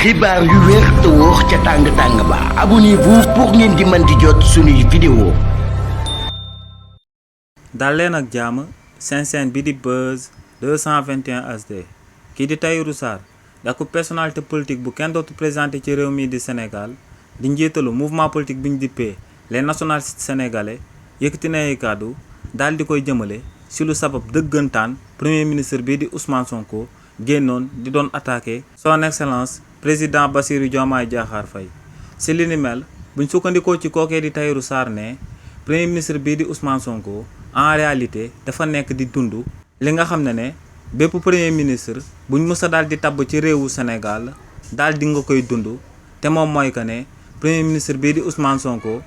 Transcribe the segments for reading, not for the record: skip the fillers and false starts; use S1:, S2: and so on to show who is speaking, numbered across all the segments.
S1: xibaar yu wér te wóor ca tàng ba abonnez-vous pour ngeen di mën di jot suñuy vidéo.
S2: dal leen ak jàmm seen chaîne bi di Buzz 221 HD kii di Tahirou Sarr daku personnalité politique bu kenn dootu présenté ci réew mi di Sénégal di njiitalu mouvement politique bi ñu dippee les nationalistes sénégalais yëkkati na ay kàddu daal di koy jëmale si lu sabab dëggantaan premier ministre bii di Ousmane Sonko génnoon di doon attaqué son excellence président Bassirou Diomaye Diakhar Faye si li ni mel buñ sukkandikoo ci kookee di Tahirou Sarr ne premier ministre bii di Ousmane Sonko en réalité dafa nekk di dund li nga xam ne bépp premier ministre buñ mës a daal di tabb ci réewu Sénégal daal di nga koy dund te moom mooy que ne premier ministre bii di Ousmane Sonko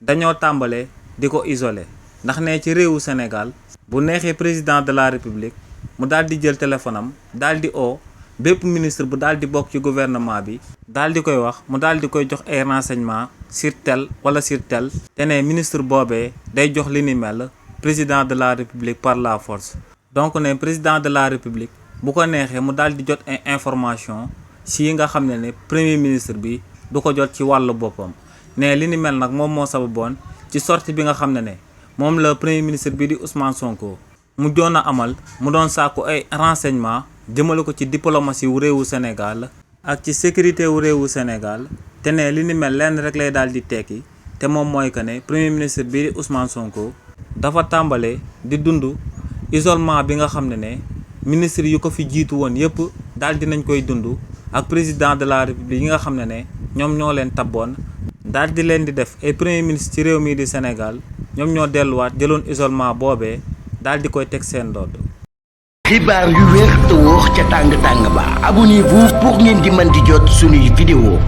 S2: dañoo tàmbale di ko isolé ndax ne ci réewu Sénégal bu neexee président de la république mu daal di jël téléphone am daal di oo bépp ministre bu daal di bokk ci gouvernement bi daal di koy wax mu daal di koy jox ay renseignements sur tel wala sur tel te ne ministre boobee day jox li ni mel président de la république par la force. donc ne président de la république bu ko neexee mu daal di jot ay information si yi nga xam ne premier ministre bi du ko jot ci wàllu boppam ne li ni mel nag moom moo sababoon ci sortie bi nga xam ne moom la premier ministre bi di Ousmane Sonko mu doon a amal mu doon sàkku ay renseignements jëmale ko ci diplomatie wu réewu Sénégal ak ci sécurité wu réewu Sénégal te ne li ni mel lenn rek lay daal di tekki te moom mooy que ne premier ministre bi di Ousmane Sonko dafa tàmbale di dund isolement bi nga xam ne ministre yu ko fi jiitu woon yëpp daal dinañ koy dund ak président de la république yi nga xam ne ñoom ñoo leen tabboon daal di leen di def ay premier ministre ci réew mii di Sénégal ñoom ñoo delluwaat jëloon isolement boobee daal di koy teg seen ndodd.
S1: xibaar yu wér te wóor ca tàng ba abonnez-vous pour ngeen di mën di jot suñuy vidéo.